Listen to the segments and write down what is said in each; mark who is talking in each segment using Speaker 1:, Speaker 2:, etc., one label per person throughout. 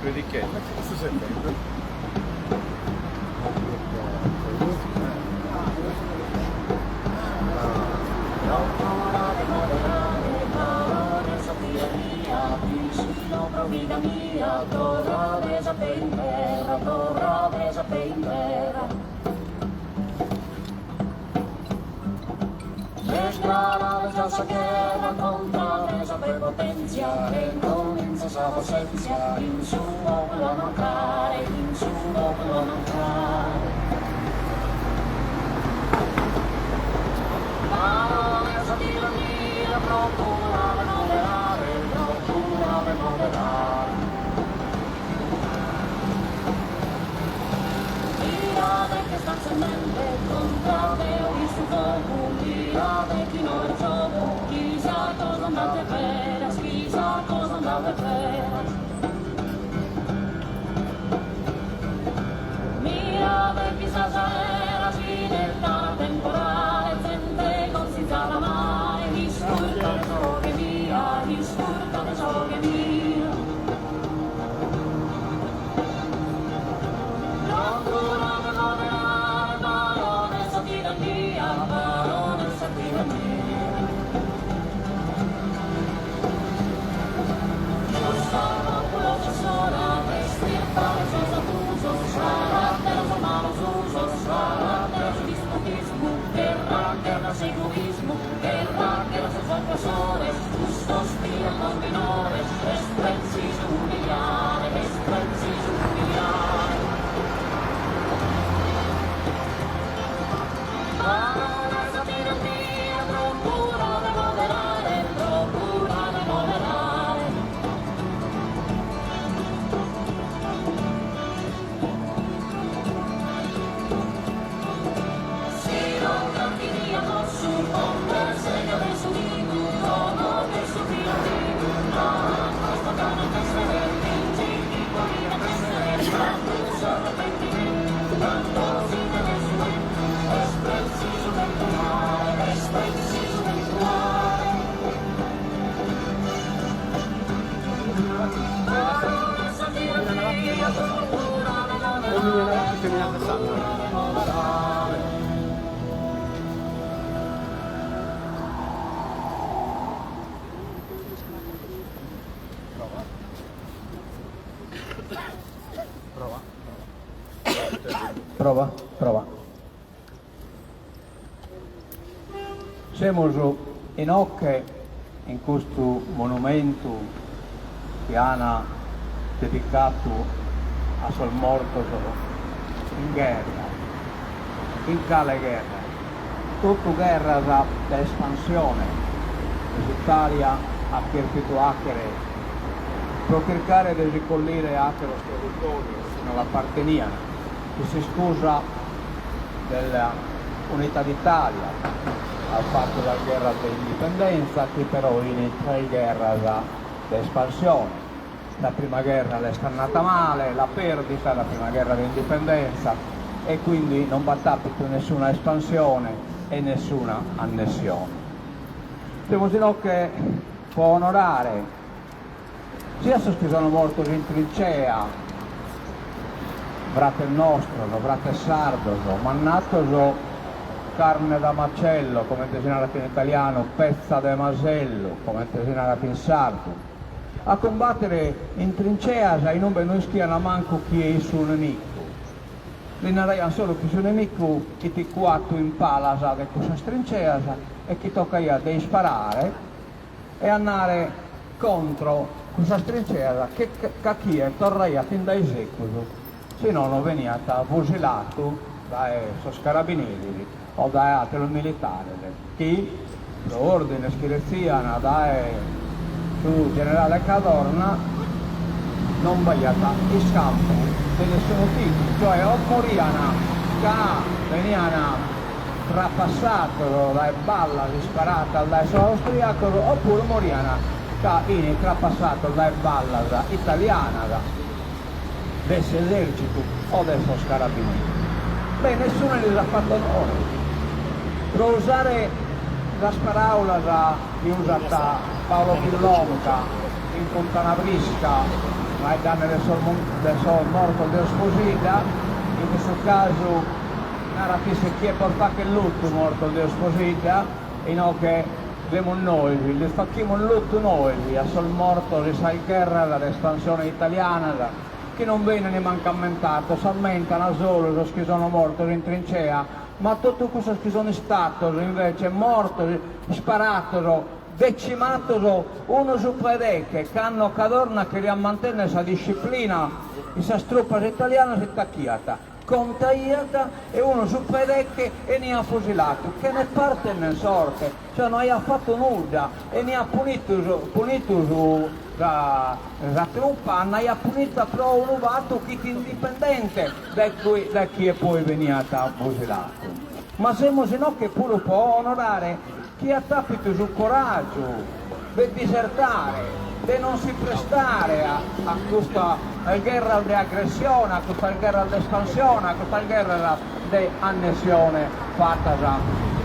Speaker 1: Predichende.
Speaker 2: Prova, prova. Semus inoche in custu monumentu chi an dedicatu a sos mortos in gherra. In cale gherra? Totu gherras de espansione chi s'Italia at cherfitu 'achere pro chircare de si collire àteros territòrios chi no l'apartenian, cun s'iscusa della Unità d'Italia, at fatu sas gherras de indipendenza chi però in tres gherras de espansione. Sa prima gherra l'est andata male, l'at perdita, la prima gherra de indipendenza, e quindi non b'at àpitu nessuna espansione e nessuna annessione. Semus inoche po onorare siat sos chi sono mortos in trincea, frates nostros, frates sardos, mannatos carne da macello, comente si narat in italianu, petza de masellu, comente si narat in sardu, a cumbatere in trinceas in umbe no ischian mancu chie 'it su nemicu. Li naraian solu chi su nemicu 'it cuatu in palas de cussas trinceas e chi tocaiat de isparare e andare contro cussas trinceas ca chie torraiat in dae secus si nono beniat fusilatu dae sos carabineris o dae ateros militares chi, pro ordines chi retzian dae su generale Cadorna, non b'aiat iscampu de nessunu tipu, cioè o morian ca benian trapassados dae ballas isparatas dae sos austriacos opuru morian ca 'ini trapassados dae ballas italianas de s'esercitu o de sos carabineris. Beh, nessune lis at fatu onore. Pro usare sas paraulas chi usat Paolo Pillonca in Funtana Frisca. Faeddende de sos de sos mortos de Osposidda, in custu casu narat isse chie bos faghet lutu mortos de Osposidda, inoghe semus nois, lis faghimus lutu nois a sos mortos in sas gherras de espansione italianas, chi non benint mancu ammentados, s'ammentan solu sos chi sono mortos in trincea, ma totu cussos chi sono istados invece mortos, isparados, decimados unu supra 'e deghe, cando Cadorna cheriat mantènnere sa disciplina in sas trupas italianas ite 'achiat, contaiat e unu supra 'e deghe 'eniat fusiladu, chene parte nen sorte, cioè no aiat fatu nudda, 'eniat punitu punitu su sa sa trupa andaiat punita pro unu fatu chi fit indipendente dae dae chie poi beniat fusiladu. Ma semus inoghe puru pro onorare Chie at àpitu su coràgiu de disertare, de non si prestare a custas gherras de agressione, a custas gherras de espansione, a custas gherras de annessione fatas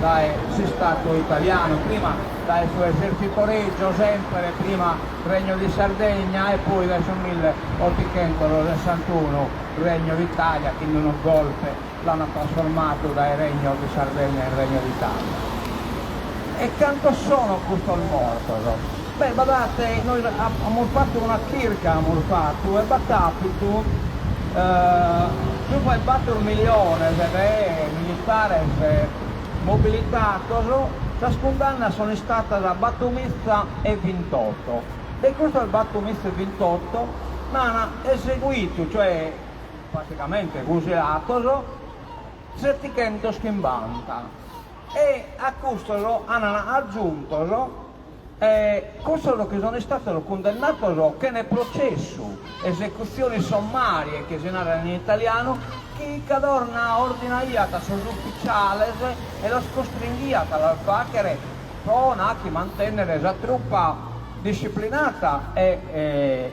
Speaker 2: dae s'Istatu italianu, prima dae su Esercito Regio, semper prima Regno di Sardegna e poi dae su milleotichentos sessantunu Regno d'Italia, chi in unu golpe L'ant trasformadu dae Regno di Sardegna in Regno d'Italia. E cantos sono custos mortos? Beh, badate, nois amus fatu una chirca, amus fatu, e b'at àpidu subra 'e bator milliones de militares mobilitados, sas cundannas sono istadas batomiza e vintoto. De custos batomiza e vintoto nd'an eseguidu, cioè praticamente fusilados, setighentos chimbanta e a custos an agiuntos cussos chi sono istados cundennados chene processu, esecuzioni sommarie chi si narat in italianu, chi Cadorna ordinaiat a sos ufficiales e los costringhiat a las faghere pro nachi mantennere sa truppa disciplinata e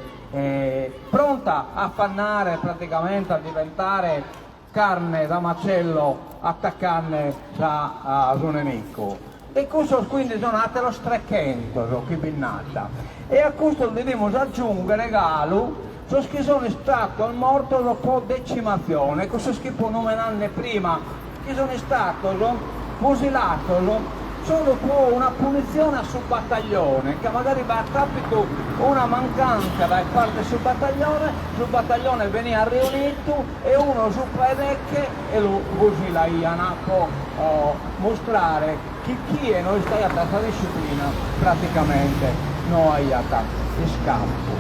Speaker 2: pronta a afannare praticamente a diventare carne da macello atacande sa su nemicu. De cussos quindi sono ateros trechentos chi bi nd'at e a custos devimus agiunghere galu sos chi sono istados mortos pro decimazione, cussos chi apo numenande prima chi sono istados fusilados solu pro una punitzione a su battaglione, ca magari b'at àpidu una mancàntzia dae parte 'e su battaglione, su battaglione beniat riunitu e unu supra 'e deghe e lu fusilaian pro mustrare chi chie no istaiat a sa disciplina praticamente no aiat iscampu.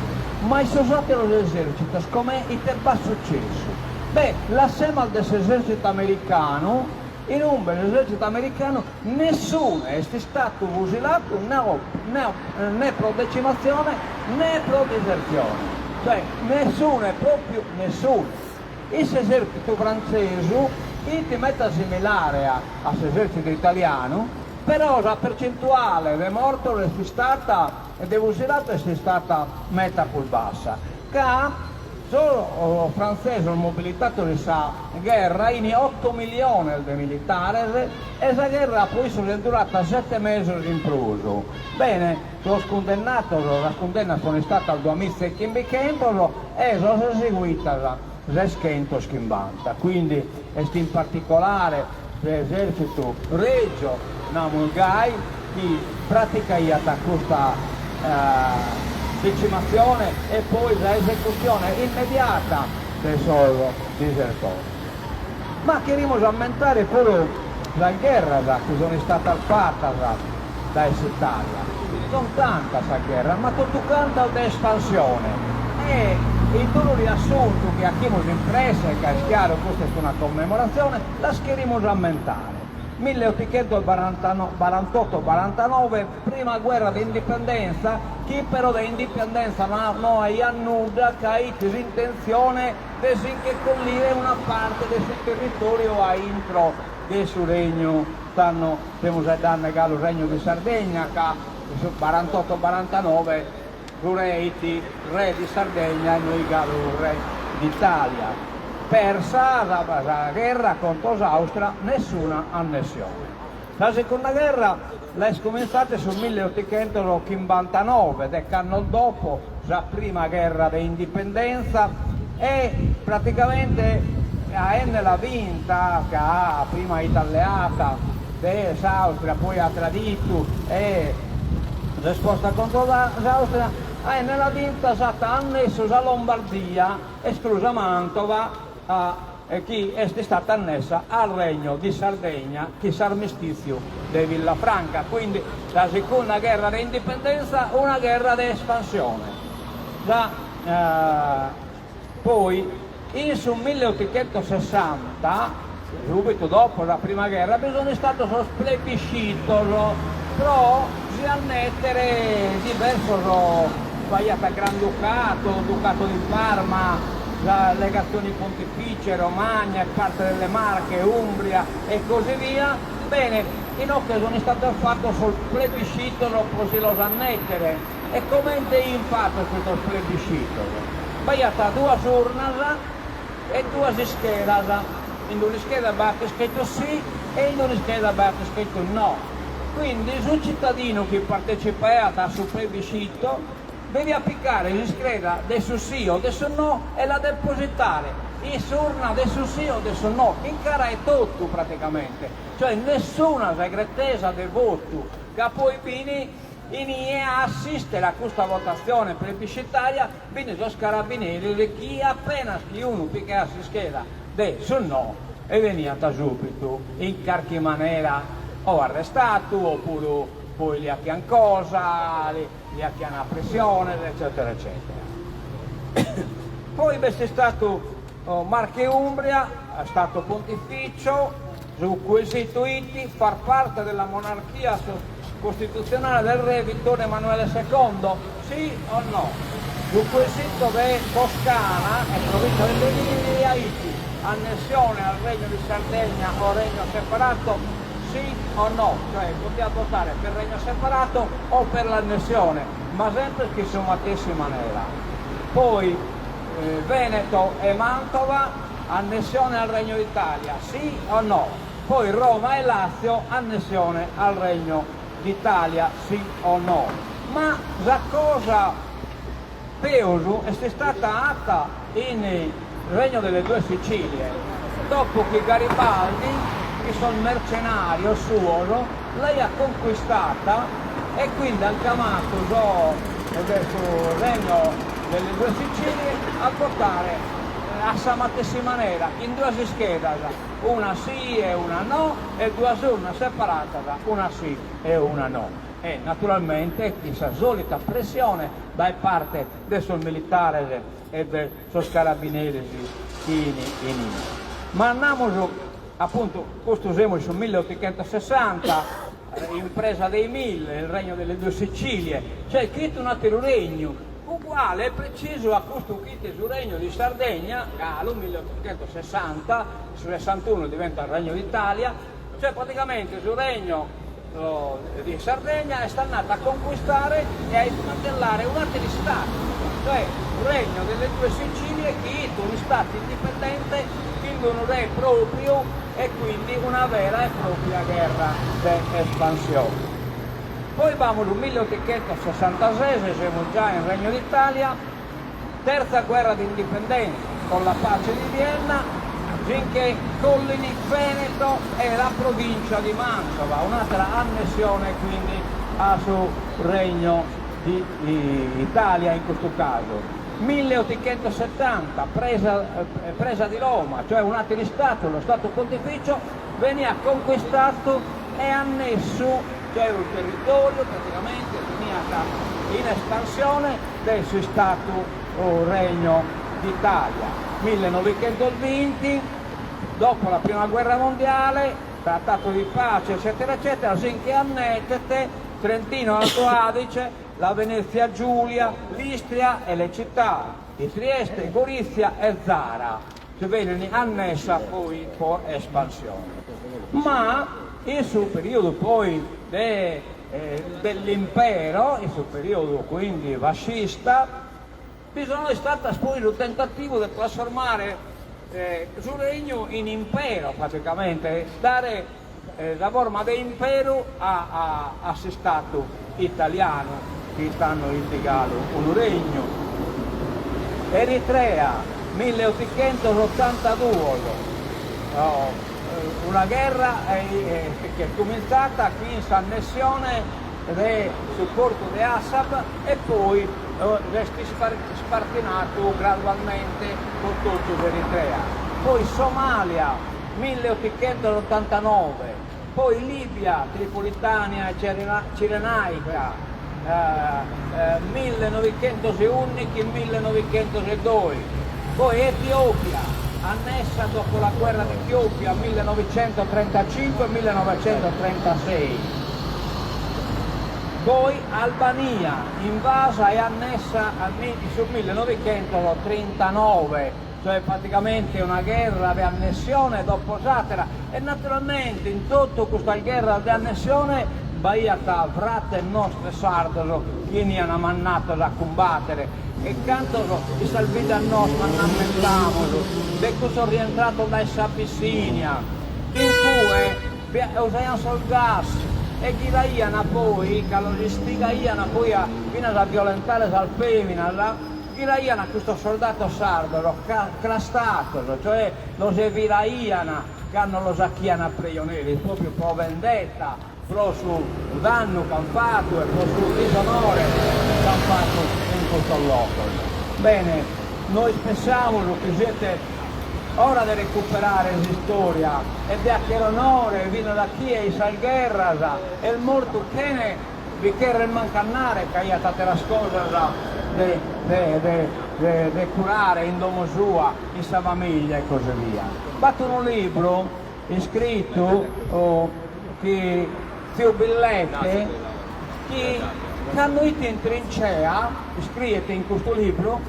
Speaker 2: Ma in sos àteros esèrcitos come ite b'at sucessu? Beh, lassemas de s'esèrcitu americanu, in umbe s'esèrcitu americanu nessune est istatu fusilatu ne pro decimatzione ne pro disertzione, cioè nessune, pròpiu nessune. In s'esèrcitu frantzesu it meta similare a s'esèrcitu italianu, però sa percentuale de mortos est istata e de fusilatos est istata meta prus bassa, ca Sos frantzesos mobilitados in sa gherra ini oto milliones de militares e sa gherra pro issos est durata sete mesos in prus. Bene, sos cundennados, sas cundennas sono istatas duamiza e chimbichentos e sos eseguitas seschentos chimbanta. Quindi est in particolare s'esercitu regio, namus gai, chi praticaiat custa decimatzione e poi sa esecutzione immediata de sos disertores. Ma cherimus ammentare puru sas gherras chi sun istatas fatas dae s'Italia. Sun tantas sas gherras, ma totu cantas de espansione e in unu riassuntu chi 'achimus in presse, ca est chiaru custa est una commemoratzione, las cherimus ammentare. Milleotichentos barantotto barantanove, prima guerra de indipendenza, chi però de indipendenza no aiat nudda ca it s'intentzione de si nche collire una parte de su territòriu a intro de su regnu, tando semus 'aeddande galu Regnu di Sardegna, ca in su barantotto barantanove su re it re di Sardegna e no it galu re d'Italia. Persa sa gherra contra s'Austria, nessuna annessione. Sa secunda gherra l'est cumintzata in su milleotighentoschimbantanoe, dech'annos dopo sa prima gherra de indipendenza e praticamente aendela binta, ca prima 'it alleata de s'Austria, poi at traditu e s'est posta contro s'Austria, aendela binta s'at annessu sa Lombardia, esclusa Mantova, chi est istata annessa al Regno di Sardegna chin s'armistìtziu de Villafranca, quindi sa secunda gherra de indipendenza una gherra de espansione. Sa poi in su milleotighentosessanta, subitu dopo sa prima gherra, bi sun istatos sos plebiscitos pro si annettere diversos, b'aiat Granducato, Ducato di Parma, sa Legazioni Pontificie, Romagna e parte delle Marche, Umbria e così via, bene, inoghe sun istatos fatos sos plebiscitos pro si los annettere. E comente 'in fatos custos plebiscitos? B'aiat duas urnas e duas ischedas, in un'ischeda b'aiat iscritu sì e in un'ischeda b'aiat iscritu no. Quindi su cittadinu chi partecipaiat a su plebiscito deviat picare s'ischeda de su sì o de su no e la depositare in s'urna de su sì o de su no, in cara 'e totu praticamente, cioè nessuna segretesa de votu, ca poi b'in inie a assistere a custa votatzione plebiscitaria b'in sos carabineris chi apenas chi unu picaiat s'ischeda de su no e beniat subitu in carchi manera o arrestatu opuru poi li 'achian cosa, li 'achian pressiones eccetera eccetera. Poi b'est istatu Marche Umbria, Stato Pontificio, su quesitu 'it far parte della monarchia costituzionale del re Vittorio Emanuele secondo, sì o no? Su quesito de Toscana e provincia dell'Emilia 'it annessione al Regno di Sardegna o regno separato, sì o no? Cioè potiat votare per regno separato o per l'annessione, ma sempre chin su matessi manera. Poi Veneto e Mantova, annessione al Regno d'Italia, sì o no? Poi Roma e Lazio, annessione al Regno d'Italia, sì o no? Ma sa cosa peus est istata 'atta in Regno delle Due Sicilie, dopo chi Garibaldi, chin sos mercenarios suos, l'aiat conquistata e quindi an chiamatu sos de su Regno delle Due Sicilie a votare a sa matessi manera, in duas ischedas, una sì e una no, e duas urnas separatas, una sì e una no. E naturalmente chin sa solita pressione dae parte de sos militares e de sos carabineris chi 'ini inie. Ma andamus, apuntu, custu semus in su milleotighentosessanta, impresa dei mille, il regno delle due Sicilie, cioè chi 'it un'ateru regnu, uguale e precisu a custu chi 'it su regnu di Sardegna, galu milleotighentosessanta, su sessantunu diventat Regno d'Italia, cioè praticamente su regno di Sardegna est andatu a conquistare e a ismantellare un'ateru istatu, cioè su Regno delle Due Sicilie chi 'it un'istatu indipendente chin unu re propriu e quindi una vera e propria gherra de espansione. Poi b'amus milleotighentosessantases, semus già in Regno d'Italia, Terza guerra di indipendenza, con la pace di Vienna si nche collini Veneto e la provincia di Mantova, un'àtera annessione quindi a su Regno di Italia in custu casu. Milleotighentossetanta, presa presa di Roma, cioè un'àteru istatu, lo Stato Pontificio, beniat conquistatu e annessu, cioè unu territòriu praticamente beniat in espansione de su Istatu o Regno d'Italia. Millenovicentosbinti, dopo la prima guerra mondiale, trattato di pace eccetera eccetera, si nche annetet Trentino Alto Adige, la Venezia Giulia, l'Istria e le città di Trieste, Gorizia e Zara, si benint annessa poi po espansione. Ma in su periodu poi de dell'impero, in su periodu quindi fascista, bi sono istatas poi su tentativu de trasformare su regnu in impero praticamente, dare. sa forma de imperu a a s'istatu italianu, chi tando fit galu unu regnu. Eritrea, milleotighentosottantaduos, una gherra chi est cumintzata chin s'annessione de su portu de Assab e poi s'est ispartinatu gradualmente pro totu s'Eritrea. Poi Somalia, milleotighentosottantanove, poi Libia, Tripolitania e Cirenaica, millenovichentoseunnichi, millenovichentosdoi, poi Etiopia, annessa dopo la guerra d'Etiopia, millenovicentotrentacinque, millenovecentotrentasei, poi Albania, invasa e annessa in su millenovicentotrintanove, cioè praticamente una gherra de annessione dopo s'atera e naturalmente in totu custas gherras de annessione b'aiat frates nostros sardos chi 'enian mannatos a cumbatere e cantos in sas biddas nostras nd'ammentamus de cussos rientratos dae s'Abissinia in cue usaian sos gas e ghiraian poi ca los istigaian poi a finas a violentare sas feminas Ghiraian custos sordatos sardos crastatos, cioè los eviraian cando los achian prejoneris, propriu pro vendetta, pro su dannu ch'an fatu e pro su disonore ch'an fatu in custos locos. Bene, nois pensamus chi siet ora de recuperare s'istoria e de acher onore finas a chie in sas gherras est mortu chene Bi cherret mancu a narrer ca aiat ateras cosas de de de de curare in domo sua, in sa familia e così via. B'at unu libru iscritu chi tziu Billete chi cando 'it in trincea, iscriet in custu libru,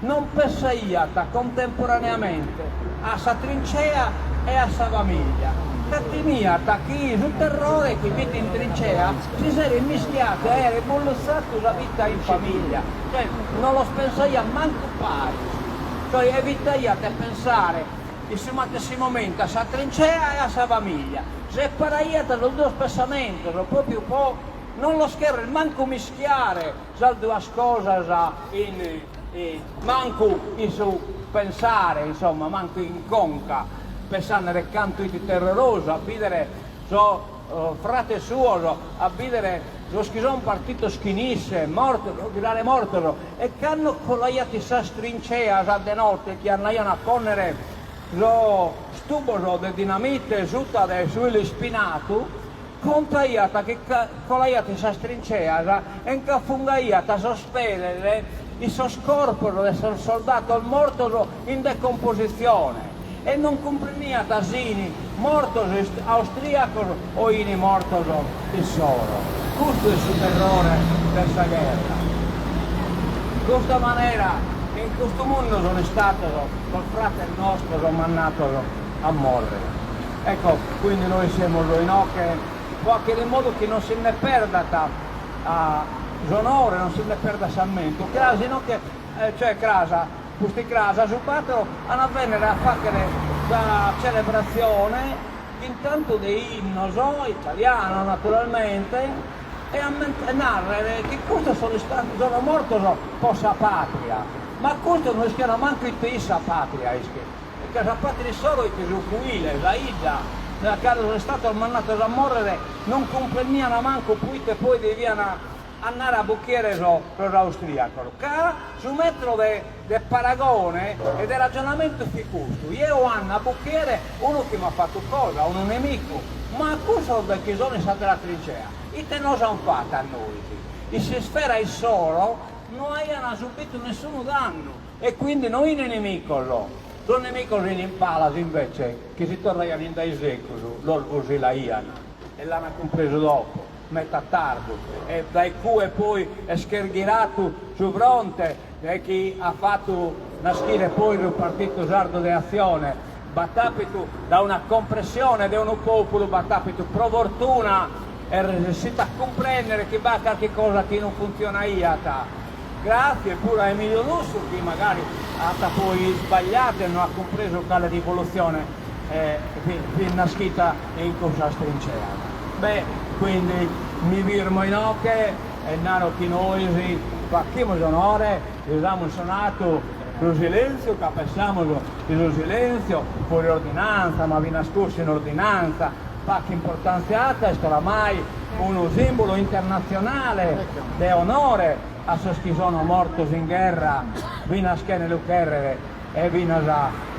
Speaker 2: non pessaiat contemporaneamente a sa trincea e a sa famìllia, ca timiat chi su terrore chi fit in trincea si seret mischiatu e aeret bullutzatu sa vita in famìllia, cioè non los pensaiat mancu paris, cioè evitaiat de pensare in su matessi momentu a sa trincea e a sa famìllia, separaiat sos duos pessamentos pròpiu pro non los cherrer mancu mischiare Sas duas cosas in mancu in su pensare, insomma, mancu in conca, pensande de cantu 'it terrorosu a bidere sos frates suos, a bidere sos chi son partitos chin isse, mortos, ghirare mortos, e cando colaiat in sas trinceas a de notte chi andaian a ponnere sos tubos de dinamite suta de su 'ilu ispinatu, Contaiat chi colaiat in sas trinceas e nch'afungaiat sos pedes in sos corpos de sos soldados mortos in decompositzione e non cumprendiat si 'ini mortos austriacos o 'ini mortos issoro. Custu est su terrore de sa gherra. In custa manera in custu mundu sun istados sos frates nostros mannados a morrer. Ecco, quindi nois semus inoche pro achere in modu chi non si nde perdat s'onore, non si nde perdat s'ammentu, cras inoche, cioè cras, pusti cras, su battoro an a bennere a fachere sa celebratzione chin tantu de innos, italianos naturalmente, e a narrere chi custos sono istados, sono mortos po sa patria, ma custos no ischian mancu ite 'it sa patria, ischis. Ca sa patria issoro 'it su cuile, sa 'idda, da cando sono istados mannados a morrere non cumprendian mancu proite poi devian andare a bochiere sos austriacos, ca su metro de de paragone e de ragionamentu fit custu, jeo ando a bochiere unu chi m'at fatu cosa, unu nemicu, ma cussos de chi sono in s'atera trincea ite nos an fatu a nois? In s'isfera issoro no aian subitu nessunu dannu E quindi no 'ini nemicos, sos nemicos 'ini in palas invece chi si torraian in dae segus los fusilaian e l'ana cumpresu dopo, meta tardu, e dae cue poi est cherghiratu su fronte e chi at fatu naschire poi su Partitu Sardu de Atzione, b'at apitu da una compressione de unu populu, b'at apitu pro fortuna est resessitu a cumprendere chi b'at carchi cosa chi non funtzionaiat Gratzie puru a Emilio Lussu chi magari at poi isbagliatu e no at cumpresu cale rivolutzione. E fit naschita in cussas trinceas. Beh, quindi mi firmo inoche e naro chi nois fachimus onore, lis amus sonatu su silentziu ca pensamus chi su silentziu fuit ordinantza, ma finas cussu in ordinantza paca importantzia at, est oramai unu simbulu internatzionale de onore a sos chi sono mortos in gherra finas chene lu cherrere e finas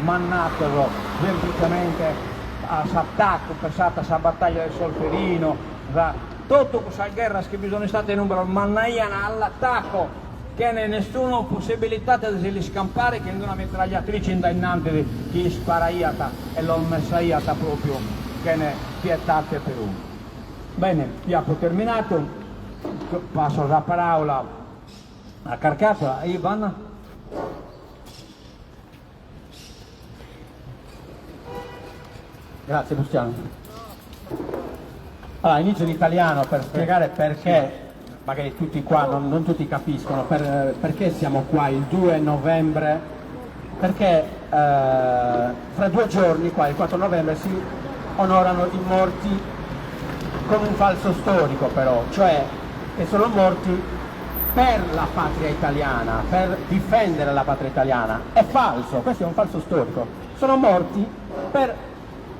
Speaker 2: mannatos semplicemente a s'atacu, pensate a sa battaglia de Solferino, sa, totu cussas gherras chi bi sono istatas in ube los mannaian all'attacco chene nessuna possibilidade de si l'iscampare chin d'una mitragliatrice in dae innantis chi isparaiat e los messaiat propriu chene pietate peruna. Bene, io apo terminatu, passo sa paraula a carchi ateru, a Ivan.
Speaker 1: Grazie Luciano. Allora, inizio in italiano per spiegare perché, magari tutti qua non, non tutti capiscono, per, perché siamo qua il 2 novembre, perché eh, fra due giorni, qua il 4 novembre, si onorano i morti con un falso storico però, cioè che sono morti per la patria italiana, per difendere la patria italiana. È falso, questo è un falso storico. Sono morti per,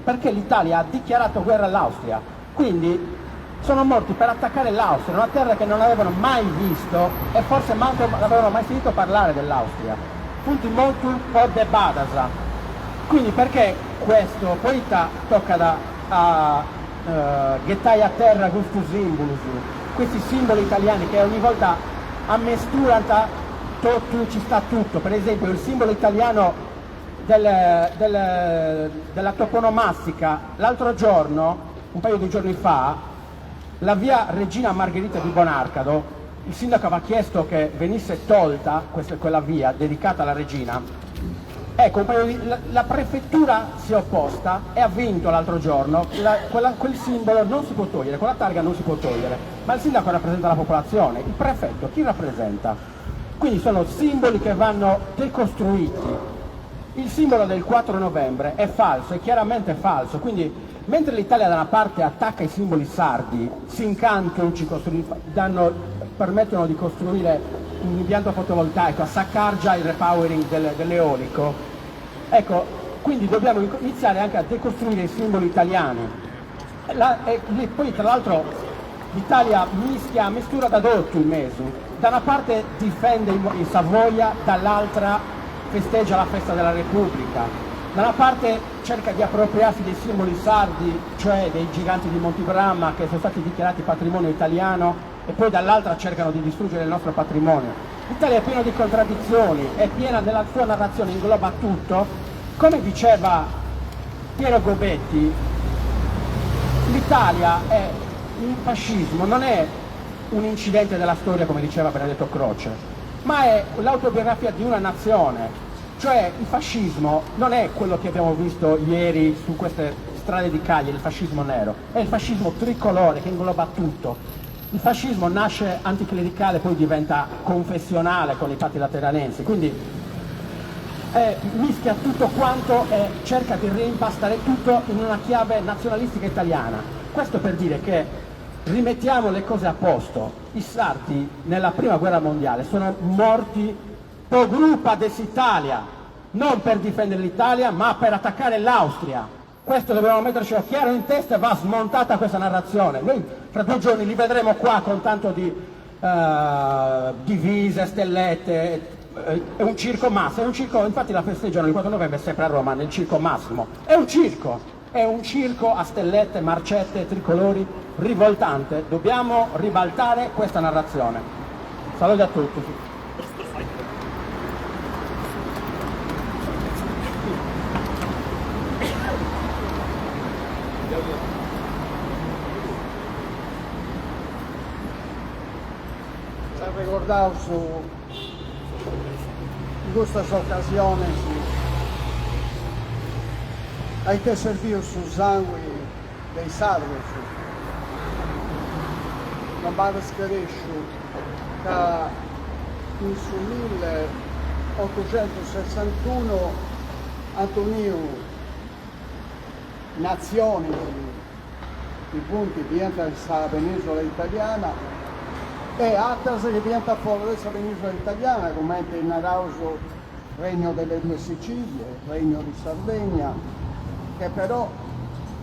Speaker 1: perché l'Italia ha dichiarato guerra all'Austria. Quindi sono morti per attaccare l'Austria, una terra che non avevano mai visto e forse manco avevano mai sentito parlare dell'Austria. Funt mortus po de badas. Quindi perché questo? Poita tocat a uh, ghettai a terra custus simbulus, questi simboli italiani che ogni volta ammesturant totu, ci sta tutto. Per esempio il simbolo italiano del, del, della toponomastica, l'altro giorno, un paio di giorni fa, la via Regina Margherita di Bonarcado, il sindaco aveva chiesto che venisse tolta questa, quella via dedicata alla regina. Ecco, un paio di, la, la prefettura si è opposta e ha vinto l'altro giorno, la, quella, quel simbolo non si può togliere, quella targa non si può togliere, ma il sindaco rappresenta la popolazione, il prefetto chi rappresenta? Quindi sono simboli che vanno decostruiti. Il simbolo del 4 novembre è falso, è chiaramente falso, quindi mentre l'Italia da una parte attacca i simboli sardi, si incantano, ci costrui, danno, permettono di costruire un impianto fotovoltaico, a Saccargia il repowering del, dell'eolico, ecco, quindi dobbiamo iniziare anche a decostruire i simboli italiani. La, e, poi tra l'altro l'Italia mischia, mistura da dotto in mezzo, da una parte difende i, i Savoia, dall'altra festeggia la festa della Repubblica, da una parte cerca di appropriarsi dei simboli sardi, cioè dei giganti di Monte Brama che sono stati dichiarati patrimonio italiano e poi dall'altra cercano di distruggere il nostro patrimonio. L'Italia è piena di contraddizioni, è piena della sua narrazione, ingloba tutto. Come diceva Piero Gobetti, l'Italia è un fascismo, non è un incidente della storia come diceva Benedetto Croce, ma è l'autobiografia di una nazione. Cioè il fascismo non è quello che abbiamo visto ieri su queste strade di Cagliari, il fascismo nero, è il fascismo tricolore che ingloba tutto. Il fascismo nasce anticlericale, poi diventa confessionale con i patti lateranensi, quindi eh, mischia tutto quanto e cerca di reimpastare tutto in una chiave nazionalistica italiana. Questo per dire che rimettiamo le cose a posto. I sardi nella prima guerra mondiale sono morti po crupa de s'Italia, non per difendere l'Italia, ma per attaccare l'Austria. Questo dobbiamo mettercelo chiaro in testa e va smontata questa narrazione. Noi fra due giorni li vedremo qua con tanto di uh, divise, stellette, eh, è un circo massimo, è un circo, infatti la festeggiano il 4 novembre sempre a Roma, nel circo Massimo. È un circo, è un circo a stellette, marcette, tricolori, rivoltante. Dobbiamo ribaltare questa narrazione. Saluti a tutti.
Speaker 3: S'arregordaus in custas ocasiones a ite est serviu su sangui de is sardos. Non b'at scaresciu ca in su milleotuxentussessantunu ant uniu. natzionis chi funt fiant in sa penisola italiana e ateras chi fiant foras de sa penisola italiana, cumenti naraus Regno delle Due Sicilie, Regno di Sardegna, che però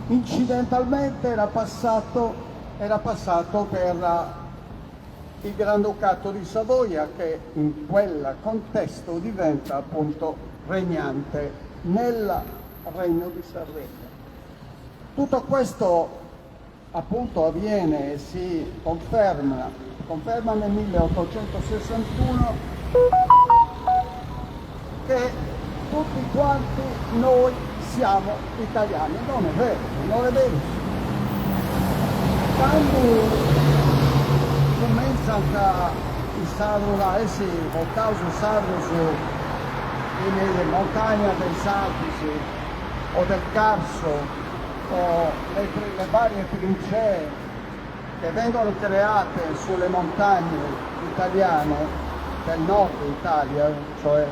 Speaker 3: incidentalmente era passato, era passato per il Granducato di Savoia che in quel contesto diventa appunto regnante nel Regno di Sardegna. Tutto questo appunto avviene e si conferma, conferma nel 1861 che tutti quanti noi siamo italiani. Non è vero, non è vero. Candu cumentzant is sardos a essi portaus is sardos in is montagnas de is Alpis o del Carso o le le varie trincee che vengono create sulle montagne italiane del nord Italia, cioè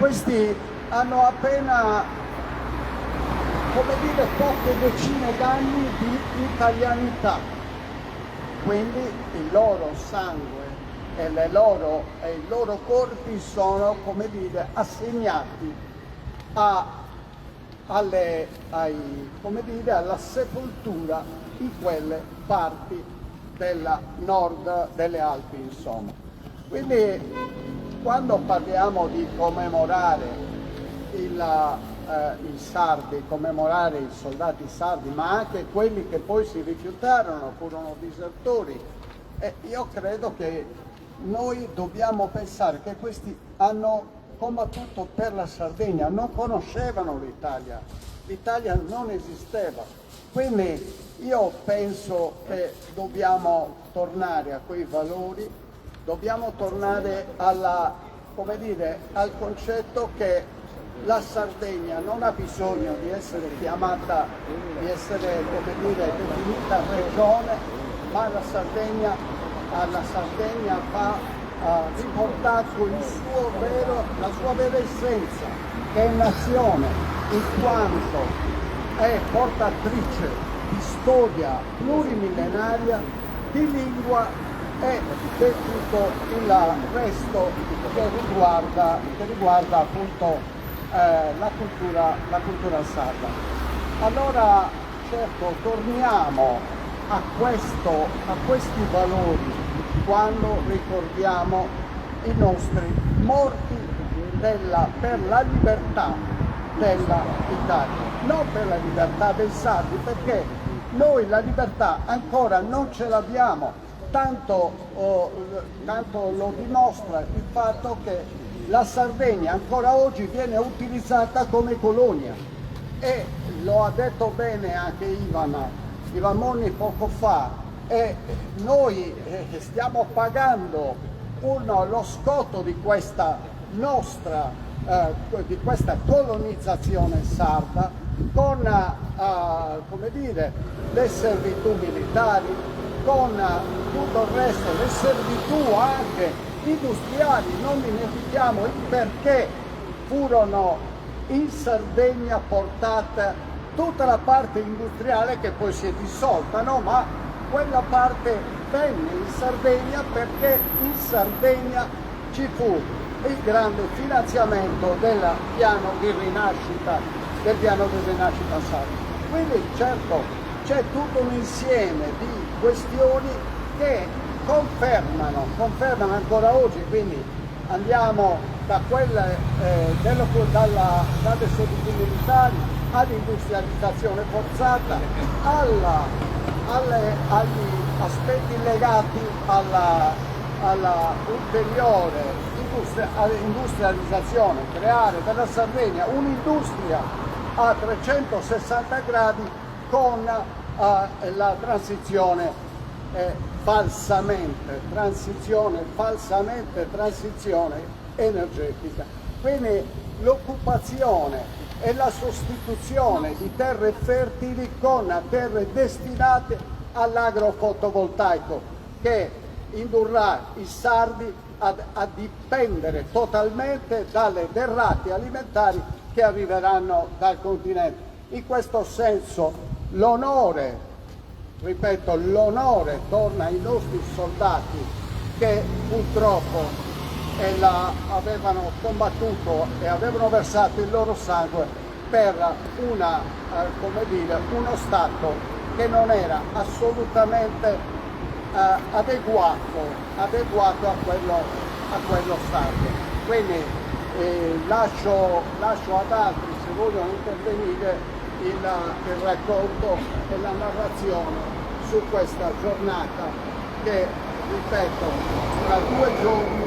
Speaker 3: questi hanno appena, come dire, poche decine d'anni di italianità, quindi il loro sangue e, le loro, e i loro corpi sono, come dire, assegnati a, alle, ai, come dire, alla sepoltura in quelle parti del nord delle Alpi, insomma. Quindi quando parliamo di commemorare il, eh, i sardi, commemorare i soldati sardi, ma anche quelli che poi si rifiutarono, furono disertori, eh, io credo che noi dobbiamo pensare che questi hanno combattuto per la Sardegna, non conoscevano l'Italia, l'Italia non esisteva. Quindi io penso che dobbiamo tornare a quei valori, dobbiamo tornare alla, come dire, al concetto che la Sardegna non ha bisogno di essere chiamata, di essere come dire, definita regione, ma la Sardegna, alla Sardegna va uh, riportato il suo vero, la sua vera essenza, che è nazione, in quanto è portatrice di storia plurimillenaria, di lingua e di tutto il resto che riguarda, che riguarda appunto eh, la, cultura, la cultura sarda. Allora, certo, torniamo a, questo, a questi valori quando ricordiamo i nostri morti della, per la libertà della Italia, non per la libertà dei sardi, perché noi la libertà ancora non ce l'abbiamo, tanto, oh, tanto lo dimostra il fatto che la Sardegna ancora oggi viene utilizzata come colonia e lo ha detto bene anche Ivan, Ivan Monni poco fa, e noi eh, stiamo pagando uno, lo scotto di questa nostra, eh, di questa colonizzazione sarda con eh, come dire, le servitù militari, con tutto il resto, le servitù anche industriali, non dimentichiamo il perché furono in Sardegna portate tutta la parte industriale che poi si è dissolta, no? ma quella parte venne in Sardegna perché in Sardegna ci fu il grande finanziamento del piano di rinascita, del piano di rinascita sardo. Quindi certo c'è tutto un insieme di questioni che confermano, confermano ancora oggi, quindi andiamo da quelle, eh, dello, dalla, dalle servitù militari all'industrializzazione forzata, alla, alle, agli aspetti legati alla, alla ulteriore industria, industrializzazione, creare dalla Sardegna un'industria a 360 gradi con eh, la transizione eh, falsamente, transizione, falsamente transizione energetica. Quindi l'occupazione e la sostituzione di terre fertili con terre destinate all'agrofotovoltaico che indurrà i sardi ad, a dipendere totalmente dalle derrate alimentari che arriveranno dal continente. In questo senso l'onore, ripeto, l'onore torna ai nostri soldati che purtroppo avevano combattuto e avevano versato il loro sangue per una, come dire, uno Stato che non era assolutamente adeguato, adeguato a quello Stato. Quindi lascio, lascio ad altri, se vogliono intervenire, il, il racconto e la narrazione su questa giornata che, ripeto, tra 2 giorni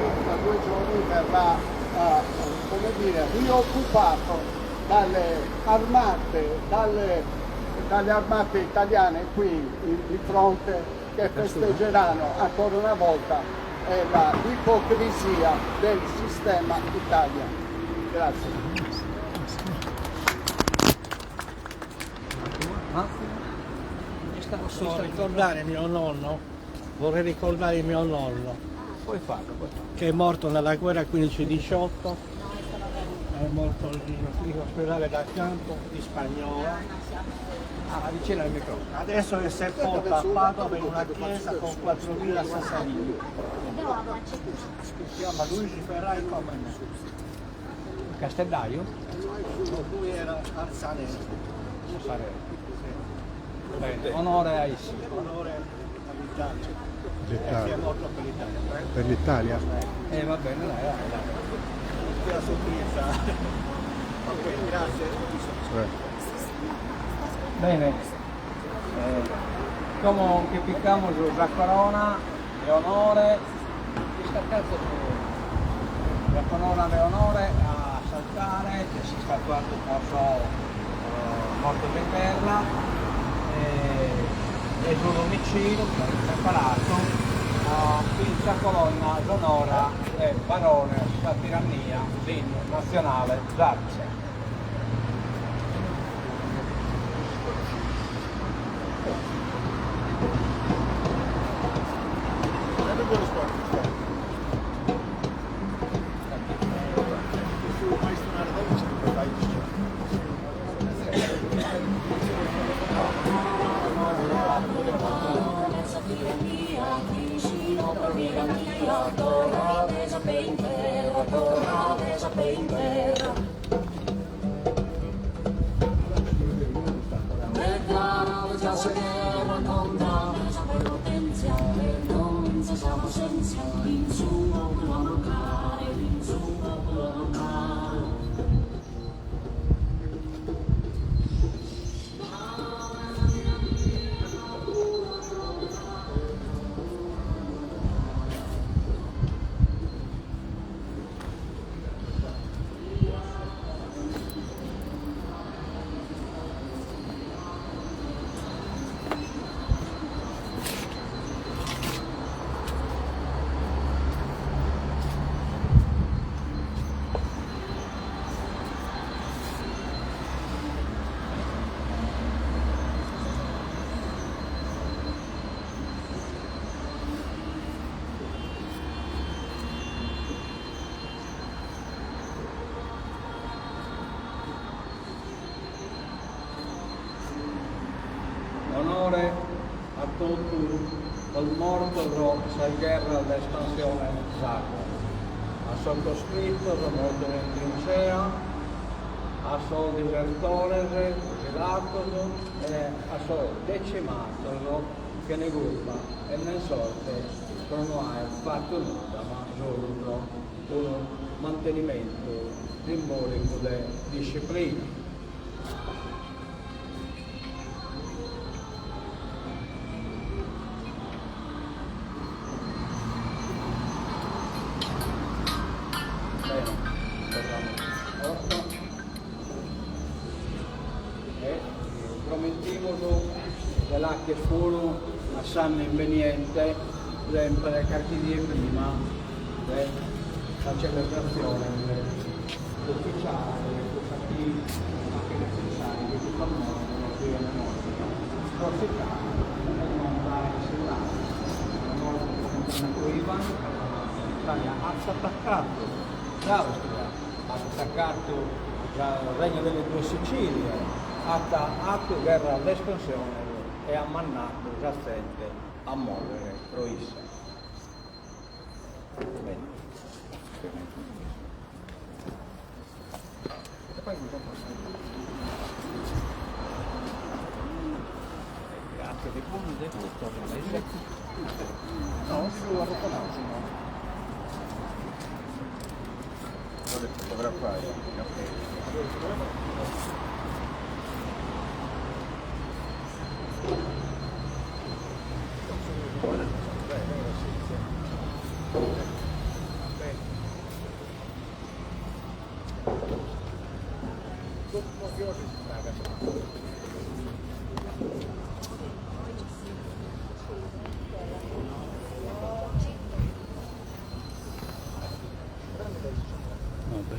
Speaker 3: verrà, come dire, rioccupato dalle armate italiane qui di fronte che festeggeranno ancora una volta l'ipocrisia del sistema Italia. Grazie.
Speaker 2: Posso ricordare mio nonno? Vorrei ricordare mio nonno. Puoi farlo, puoi farlo. Che è morto nella guerra 15-18, è morto in ospedale da campo di Spagnola. Ah, vicino al microfono. Adesso è sepolto a Padova in una chiesa con 4.000 sassarini. Si chiama Luigi Ferrari come me. Castellaio? No, lui era arzanese. Sì. Bene, onore a issu. Onore all'Italia.
Speaker 4: L'Italia.
Speaker 2: Chi è morto per l'Italia.
Speaker 4: Per l'Italia?
Speaker 2: Va bene, dai, dai, dai. La sorpresa. Ok, grazie. Bene, como che picamos la corona de onore, questa cazzo la corona de onore a s'altare che si sta attuando corso morto in guerra e su domicilio preparato in sa colonna sonora del barone sa tirannia l'inno nazionale sardo. Onore a tutti sos mortos sa gherra de espansione sarda. A sos coscrittos mortos in trincea, a sos disertores, fucilados e a sos decimados chene culpa e nen sorte pro no aer fattu nudda, ma solu pro unu mantenimentu simbolicu de disciplina. Bene, torniamo 8 e promettimos de l'fagher puru a s'annu imbeniente, sempre carchi die prima della celebrazione ufficiale, questa qui, anche necessario, che tutto il mondo viene morto. Corsicano e non da essere morto Ivan, l'Italia ha attaccato, bravo ha attaccato Regno delle Due Sicilie, at atu gherras de espansione e at mannatu sa zente a mòrrere pro issa.
Speaker 1: No,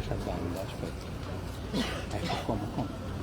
Speaker 1: sa banda, aspetta. Ecco, come, come.